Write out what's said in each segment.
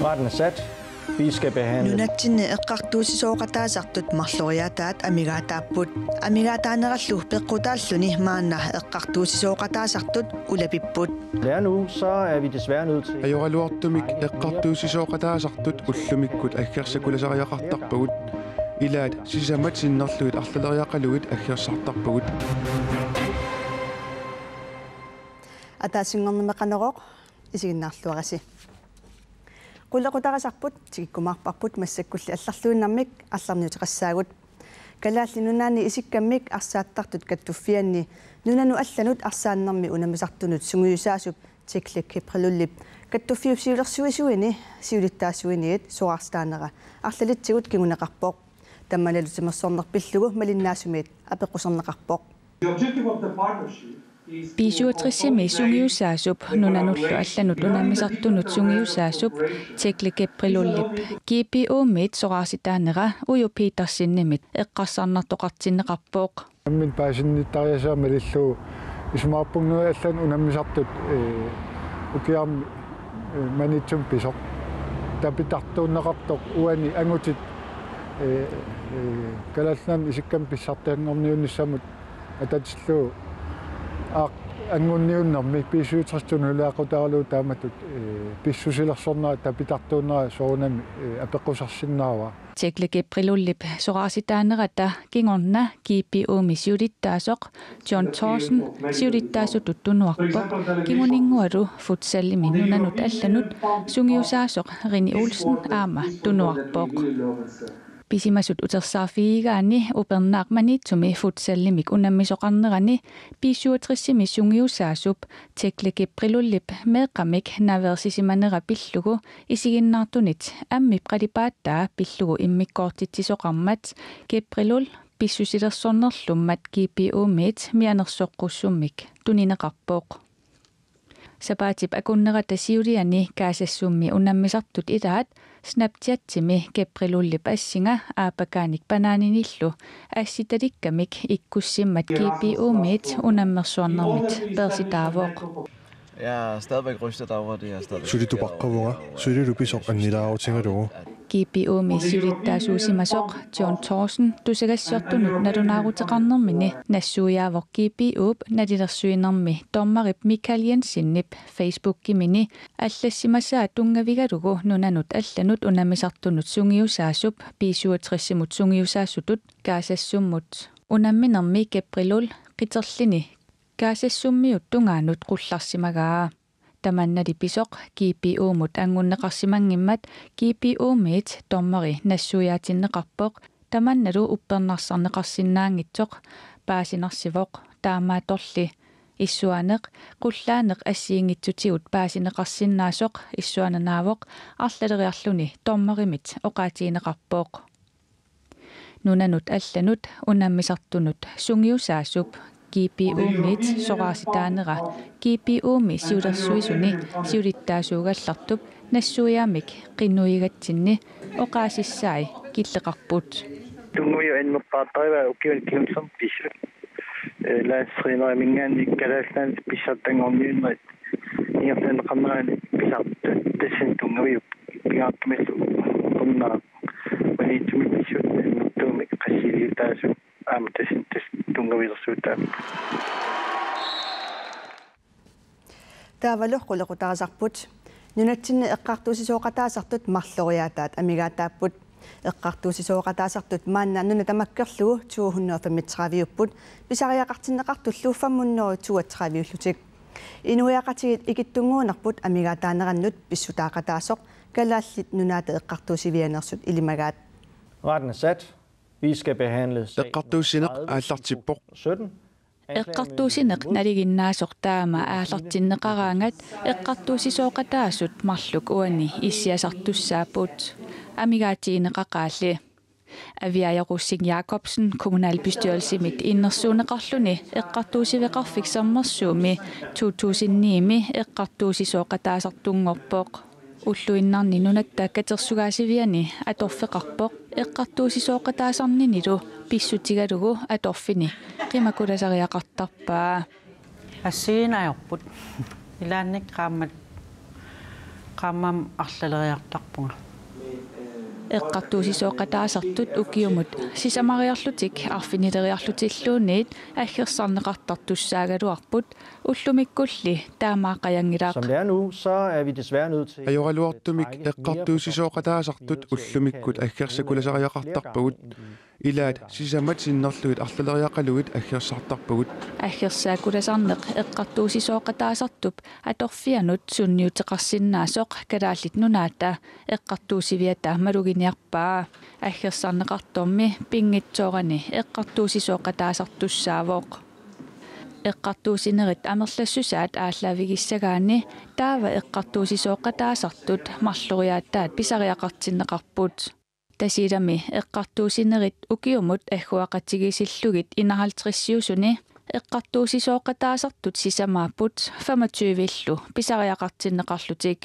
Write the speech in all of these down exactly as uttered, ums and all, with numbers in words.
Retten er sat. Vi skal behandle. Nunatsinni eqqartuussisooqataasartut marloriaataat amigaataapput. Amigaataanerallu peqqutaalluni maanna eqqartuussisooqataasartut ulapipput. Det er nu, så er vi desværre nødt til. Ajoraluartumik eqqartuussisooqataasartut ullumikkut aggersakulasariaqartarpagut. Ilaat sisamat sinnerlugit arlaleriaqalugit aggersartarpagut. Ataasinngornermi Qanorooq, isiginnaarluarisi. Qulequtarisarput tikikkumaarparput massakkulli allarluinnarmik allarniuteqassaagut. Kalaallit Nunaanni isikkammik arsaattartut kattuffianni nunanut allanut arsaannermi unammisartunut sungiusaasup Tekle Keprelulip kattuffiup siulersuisuini siulittaasuiniit soraarsitaanera arlalitsigut kinguneqarpoq. Tamannalu timersorneq pillugu malinnaasumiit apeqquserneqarpoq. The objective of the partnership is to B syvogtresimi sungiusaasup nunanullu allanut unammisartunut sungiusaasup Tekle Keprelulip G P U-miit soraarsitaanera Uju Petersenimit eqqarsarnartoqartinneqarpoq. Aamma paasinnittariaaseq malillugu isumaqarpunga allanut unammisartut, eh, ukiarmi, eh, Maniitsumi pisoq. Tapitartuunneqartoq uani angutit, eh, eh, Kalaallit Nunaanni isikkamik pissartanngorniunnissamut atatillugu aaq angunniunnermi B syvogtres tunuliaqutaralugu taamatut, eh, pissusilersornera tapitartuunnera soorunami, eh, apeqqusarsinnaavara. Tekle Keprelulip soraarsitaanerata kingorna G P U-mi siulittaasoq John Thorsen siulittaasutut tunuarpoq, kinguninngooralu futsalimi nunanut allanut sungiusaasoq Rini Olsen aamma tunuarpoq. Pisimasut utersaaffigigaanni upernaaq Maniitsumi futsalimik unammisoqarnerani B syvogtresimi sungiusaasup Tekle Keprelulip meeqqamik naveersisimanera pillugu isiginnaartunit ammip qalipaataa pillugu immikkoortitsisoqarmat Keprelul pissusilersornerlummat G P U-miit mianersoqqussummik tunineqarpoq. Sapaatip akunnerata siuliani Kaasassummi unammisartut ilaat Snapchatimi Keprelulip assinga aapakaanik banaaninillu assitalikkamik ikkussimmat G P U-miit unammersuarnermit peersitaavoq. Jeg er stadigvæk rystet over det, jeg er stadigvæk Suli chokeret over det, tupaqqavunga, og, øh, sulilu pisoq annilaarutigalugu. G P U-mi siulittaasuusimasoq John Thorsen tusagassiortunut nalunaaruteqarnermini nassuiaavoq G P U-p nalilersuinermi dommerip Michael Jensenip Facebookimini allassimasaa tunngavigalugu nunanut allanut unammisartunut sungiusaasup B syvogtresimut sungiusaasutut Kaasassummut unamminermi Keprelul qiterlini Kaasassummiut tungaanut qullarsimagaa. Tamannali pisoq G P U-mut anngunneqarsimanngimmat G P U-miit dommeri nassuiaatinneqarpoq, tamannalu uppernarsarneqarsinnaanngitsoq paasinarsivoq, taamaattorli issuaaneq qullaaneq assigiinngitsutigut paasineqarsinnaasoq issuananaavoq arlaleriarluni dommerimit oqaatigineqarpoq. Nunanut allanut unammisartunut sungiusaasup G P U-miit soraarsitaanera G P U-mi siulersuisuni siulittaasuugallartup nassuiaamik qinnuigatsinni oqaasissai killeqarput. Tunngaviup annerpaartarivaa ukiuni kingullerni pissutsit. Eh, landsstreameriminngaanniit Kalaallit Nunaanni pissartanngorniunnerit ingerlanneqarnerani pisartut tassani tunngaviup pingaartumillu qunnaaq Maniitsumi pissutsit annertuumik qassiiliutaasut aamma tassani tassa tunngavilersuutaavoq. Taavalu qulequtarisarput. Nunatsinni eqqartuussisooqataasartut marloriaataat amigaataapput. Eqqartuussisooqataasartut maanna nuna tamakkerlugu to hundrede og femogtredive-upput, pisariaqartinneqartullu fem hundrede og toogtredive-ullutik. Inuiaqatigiit ikittunnguunerput amigaataanerannut pissutaaqataasoq Kalaallit Nunaata eqqartuussivianeersut ilimagaat. Retten er sat. Vi skal behandle sagen Eqqartuussineq aallartippoq. Sytten. Eqqartuussineq nalinginnaasoq taama aallartinneqaraangat eqqartuussisooqataasut marluk uani issiasartussaapput, amigaatigineqaqaalli. Aviaja Rosing Jakobsen kommunalbestyrelsimit innersuunneqarluni Eqqartuussiveqarfik Sermersuumi to tusind ni-mi eqqartuussisooqataasartunngorpoq. Ulluinnarni Nunatta Katersugaasiviani atorfeqarpoq, eqqartuussisooqataasarninilu pissutigalugu atorfini qimakulasariaqartarpaa. Assigiinngitsorput. Ilaanni qaammat Qaammammi arlaleriartarpunga. Eqqartuussisooqataasartut ukiumut sisamariarlutik arfinileriarlutilluunniit aggersarneqartartussaagaluarput, ullumikkulli taamaaqqajanngilaq. Som det er nu, så er vi desværre nødt til... Ajoraluartumik eqqartuussisooqataasartut ullumikkut aggersakkulasariaqartarpagut. Ilaat sisamat sinnerlugit arlaleriaqalugit aggersartarpagut. Aggersaakkulasarneq eqqartuussisooqataasartup atorfianut sunniuteqarsinnaasoq Kalaallit Nunaata eqqartuussiviata maluginiarpaa. Aggersarneqartormi pinngitsoorani eqqartuussisooqataasartussaavoq. Eqqartuussinerit amerlassusaat aallaavigissagaanni taava eqqartuussisooqataasartut marloriaataat pisariaqartinneqarput. Tasiilami eqqartuussinerit ukiumut agguaqatigiissillugit enoghalvtredsiusuni eqqartuussisooqataasartut sisamaapput femogtyve-llu pisariaqartinneqarlutik.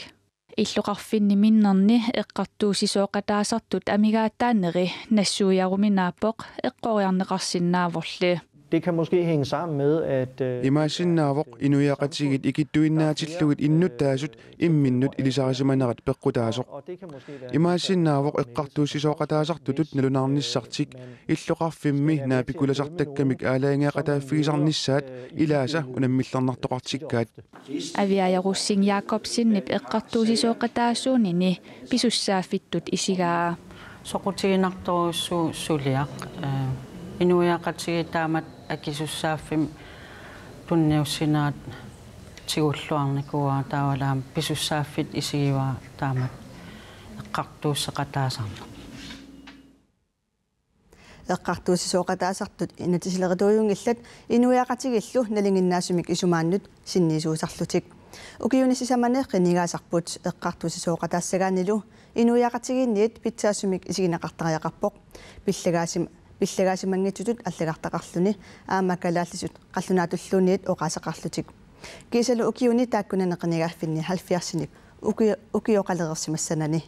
Illoqarfinni minnerni eqqartuussisooqataasartut amigaataanneri nassuiaruminaappoq eqqoriarneqarsinnaavorli. Det kan måske hænge sammen med, at, øh, imaassinnaavoq inuiaqatigiit ikittuinnaatillugit innuttaasut imminnut ilisarisimanerat peqqutaasoq. Imaassinnaavoq eqqartuussisooqataasartutut nalunaarnissartik illoqarfimmi naapikkulasartakkamik aalajangeeqataaffigisarnissaat ilaasa unammillernartoqartikkaat. Aviaaja Rosing Jakobsenip eqqartuussisooqataasuunini pisussaaffittut isigaa. Soqutiginartorujussuuvoq suliaq, eh, inuiaqatigiit taamatut akisussaaffimmi tunniussinerat tigulluarnikuuara, taavalu aamma pisussaaffittut isigivara taamatut eqqartuussisoqataasarneq. Eqqartuussisooqataasartut inatsisilerituujunngillat inuiaqatigiillu nalinginnaasumik isumaannut sinniisuusarlutik. Ukiuni sisamani qinigaasarput eqqartuussisooqataassagaannilu inuiaqatigiinniit pitsaasumik isigineqartariaqarpoq. Pillagaasim-, pillagaasimanngitsutut allagartaqarluni aamma kalaallisut qallunaatulluunniit oqaaseqarlutik. Kiisalu ukiuni taakkunani qinigaaffinni halvfjerdsinik uki-, ukioqalereersimassanani.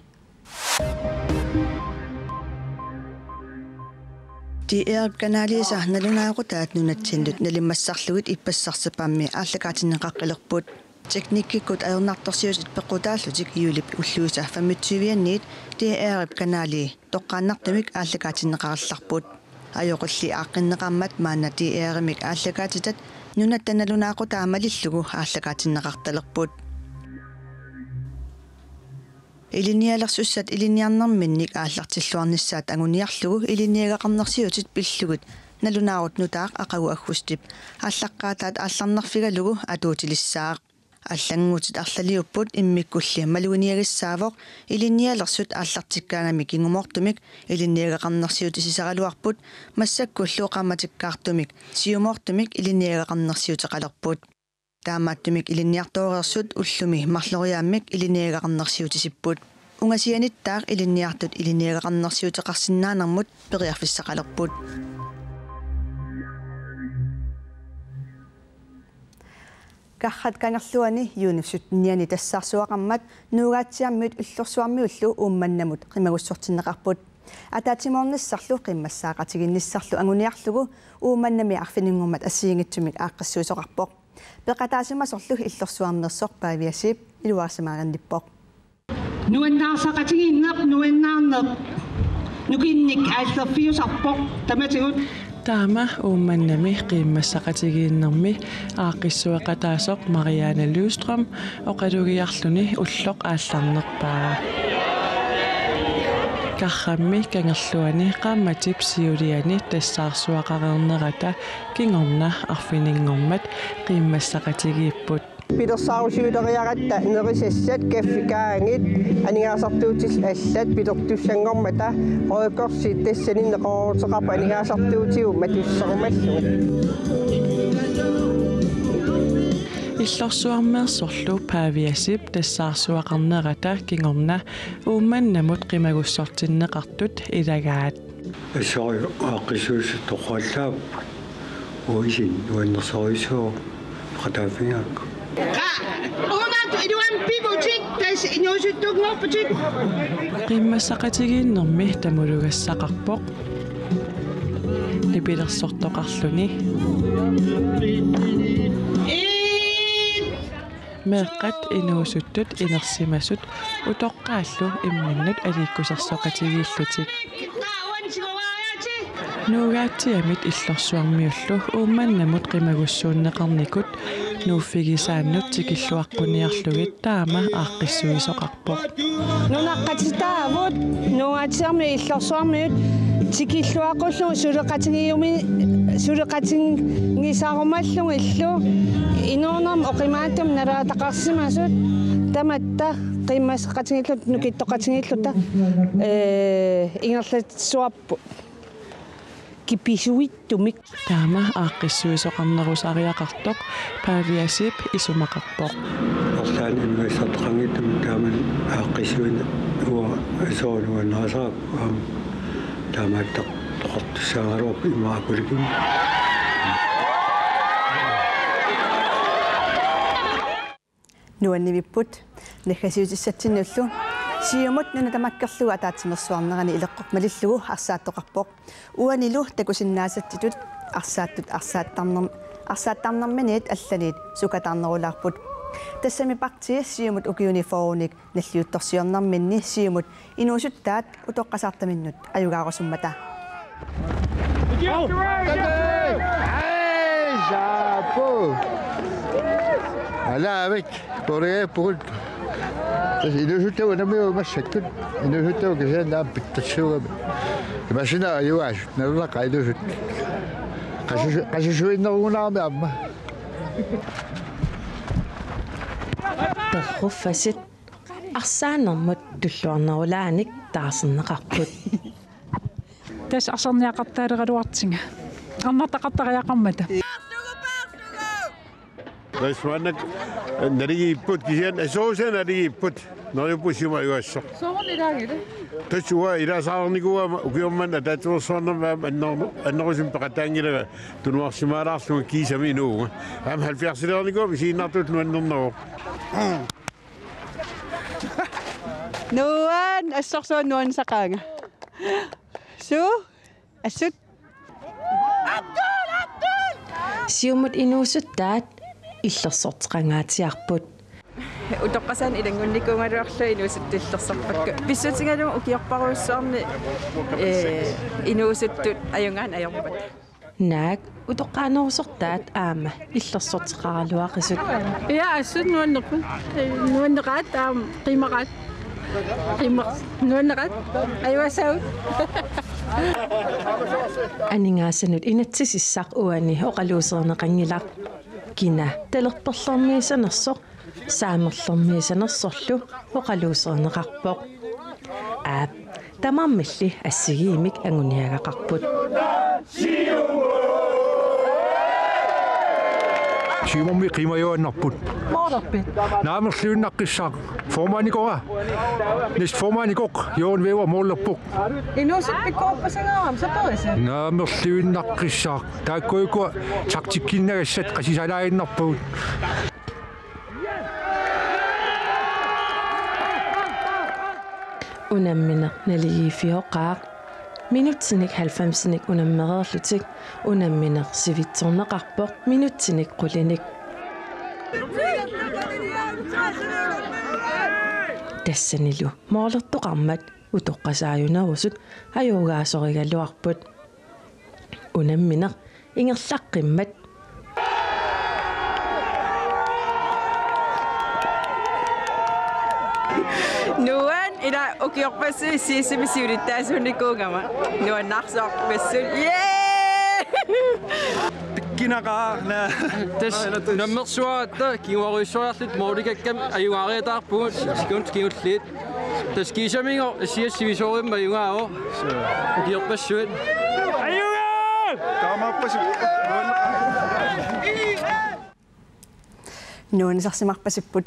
D R-ip kanaliisa nalunaaqutaat nunatsinnut nalimmassarlugit ippassarsippammi aallakaatinneqaqqilerput. Teknikkikkut ajornartorsiutit peqqutaallutik juulip ulluisa femogtyve-anniit D R-ip kanali toqqaannartumik aallakaatinneqarallarput. Ajoqilli aaqqinneqarmat maanna D R-imik aallakaatitat nunatta nalunaaqutaa malillugu aallakaatinneqartalerput. Ilinnialersussat ilinniarnerminnik aallartilluarnissaat anguniarlugu ilinniagaqarnersiutit pillugit nalunaarut nutaaq aqagu aggustip aallaqqaataat aallarnerfigalugu atuutilissaaq. Allannguutit arlaliupput immikkulli maluginiagassaavoq ilinnialersut aallartikkaangami kingumoortumik ilinniagaqarnersiutisisaraluarput massakkullu qaammatikkaartumik siumoortumik ilinniagaqarnersiuteqalerput. Taamaattumik ilinniartooreersut ullumi marloriaammik ilinniagaqarnersiutisipput. Ungasianittaaq ilinniartut ilinniagaqarnersiuteqarsinnaanermut periarfissaqalerput. Karrat Kangerluani juunip syttenianni tassaarsuaqarmat Nuugaatsiarmiut Illorsuarmiullu Uummannamut qimagussortinneqarput. Ataatsimoornissarlu qiimmassaaqatigiinnissarlu anguniarlugu Uummannami arfininngormat assigiinngitsumik aaqqissuisoqarpoq. Peqataasimasorlu Illorsuarmeersoq Pavia Zeeb iluarisimaarinnippoq. Nuannaarsaqatigiinneq, nuannaarneq nukinnik aallerfiusarpoq tamatigut. Taama Uummannami qiimmasseqatigiinnermi aaqqissueqataasoq Mariane Lystrøm oqalugiarluni ulloq aallarnerpaa. Karrammi Kangerluani qaammatip siuliani tassaarsuaqareernerata kingorna arfininngormat qiimmasseqatigiipput. Pilersaarusiuleriaratta nerisassat, kaffikaangit, aningaasartuutillit allat pilertussanngormata, røgkorsi tassani neqerooruteqarpoq aningaasartuutigut matusserumallugit. Illorsuarmeersorlu Pavia Zeeb tassaarsuaqarnerata kingorna Uummannamut qimagussortinneqartut ilagaat. Assut aaqqissuussat toqqaallaapput. Uisin nuannersorujussuuvoq peqataaffigaakku. Qa-, uumaat iluamik pivutit, tassa inuusuttunngorputit. Qiimmasseqatigiinnermi tamulugassaqarpoq. Nipilersortoqarluni. Iit. Meeqqat inuusuttut inersimasut utoqqaallu imminnut aliikkusersoqatigiillutik. Nuugaatsiamit Illorsuarmiullu Uummannamut qimagussuunneqarnikut nuuffigisaannut tikilluaqquniarlugit taama aaqqissuisoqarpoq. Nunaqqatitaavut Nuugaatsiarmiut Illorsuarmiut tikilluaqqullugu suleqatigiumi-, suleqatigisarumallugillu inuunermi oqimaattumik nalaataqarsimasut tamatta qiimmaseqatigiilluta nukittoqatigiilluta, ee, ingerlatsuarput kipisuittumik. Taama aaqqissuisoqarnerusariaqartoq Pavia Zeeb isumaqarpoq. Arsaq inuussutissartoqanngitsumik taamani aaqqissuineq uanga soorlu nuannarisaraakku aamma taamaattaq toqortussaagaluarpoq immaqa apulikin. Nuannivipput naggasiutissatsinnullu. Siumut nuna tamakkerlugu ataatsimeersuarnerani ileqqoq malillugu arsaattoqarpoq. Uanilu takusinnaasatsitut arsaattut arsaattarner-, arsaattarnerminiit allanit sukataarnerulaarput. Tassami partii Siumut ukiuni fyrrenik nalliuttorsiornerminni Siumut inuusuttaat utoqqasaartaminnut ajugaarusummata. Hej, Sapo! Alaavik, Koreapugut. Tassa inuusuttavut unammiuvoq massakkut. Inuusuttavut kisianni aamma pittassuugami. Imaassinnaavoq ajugaasut, nalunaqa inuusuttut. Qasus-, qasusuinnerugunarami aamma. Perruffasit arsaanermut tulluarnerulaanik taarserneqarput. Tassa arsarniaqartaaleraluartigu. Arnartaqartariaqarmata. Tassa maannakkut naligiipput kisianni assorsuaq naligiipput. Neriuppunga Siumut ajugaassasoq. Soorlu ilaagit? Tassa uanga ilaasaarnikuugama ukioq manna ataatsimeersuarnermi aamma anner-, annerusumik peqataanngilanga tunuarsimaalaarlunga kiisami inuuvunga. Aamma halvfjerdsilernikuugama isiginnaartutut nuannernavoq. Nuann-, assorsuaq nuannisaqaanga. Suu, assut. Siumut inuusuttaat illersorteqangaatsiarput. Utoqqasaat ilanngunnikuugaluarlugit inuusuttut illersorpakka. Pissutigalugu ukiorparujussuarni, ee, inuusuttut ajugaanni ajorpata. Naak utoqqaanerusortaat aamma illersorteqaraluaqisut. Ja, assut nuannerput. Nuanneqaat aamma qiimaqaat. Qiima-, nuanneqaat. Ajugaassavat. Aningaasanut inatsisissaq uani oqaluuserineqanngilaq. Kina talerperlermiissanersoq saamerlermiissanersorlu oqaluuserineqarpoq. Aap, tamarmilli assigiimmik anguniagaqarput. Siumummi qiimajuaannarput. Målerpit? Naamerliunnaqqissaaq. Formanikoq. Næstformanikoq. Jørgen Weber målerpoq. Inuusuttut pikkorippasingaarami, saperisi? Naamerliunnaqqissaaq. Taakkuukua taktikkinnagassat qasisalaaginnarpagut. Unammineq naligiiffioqaaq. Minutsinik halvfemsinik unammereerlutik unammineq sivitsorneqarpoq minutsinik qulinik. Tassanilu målertoqarmat utoqqasaajunerusut ajugaasorigaluarput. Unammineq ingerlaqqimmat. Nuann, ila ukiorpassuit C S M siulittaasuunikuugama. Nuannaarsorpassuit. Yay! Pikkinaqaaq. Tassa unammersuaratta kinguarujussuarluta målikakkami ajugaariataarpugut sekundit kingulliit. Tassa kiisamigooq S I S-ivisoorujussuarmik ajugaavoq. Ukiorpassuit. Ajugaavoq! Taamaappassuk. Nuannisarsimarpasipput.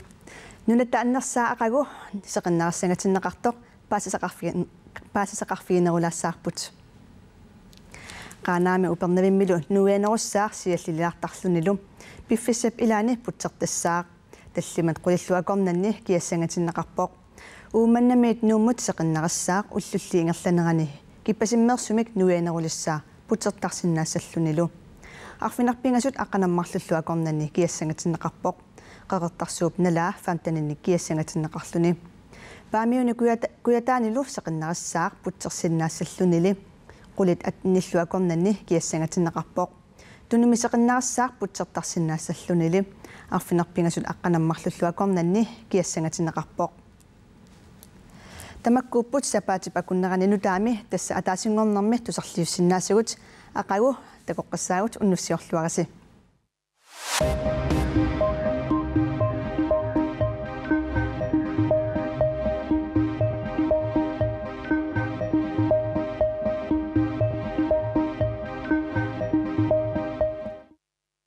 Nunatta annersaa aqagu seqinnarissangatinneqartoq paasisaqarfigin-, paasisaqarfiginerulaassavarput. Qaanaami Upernavimmilu nuianerussaaq sialliliartarlunilu. Piffissap ilaani putsertassaaq. Tallimat qulillu akornanni kiassangatinneqarpoq. Uummannamiit Nuummut seqinnarissaaq ullulli ingerlanerani kippasimmeersumik nuianerulissaa putsertarsinnaassallunilu. Arfineq-pingasut aqqaneq-marlullu akornanni kiassangatinneqarpoq. Qeqertarsuup nalaa femteninni kiassangatinneqarluni. Paamiuni kujata-, kujataanilu seqinnarissaaq putsersinnaassallunili qulit attennillu akornanni kiassangatinneqarpoq. Tunumi seqinnarissaaq putsertarsinnaassallunili arfineq-pingasut aqqaneq-marlullu akornanni kiassangatinneqarpoq. Tamakkuupput sapaatip akunnerani nutaami tassa ataasinngornermi tusarliussinnaasagut. Aqagu takoqqissaagut, unnussiorluarisi.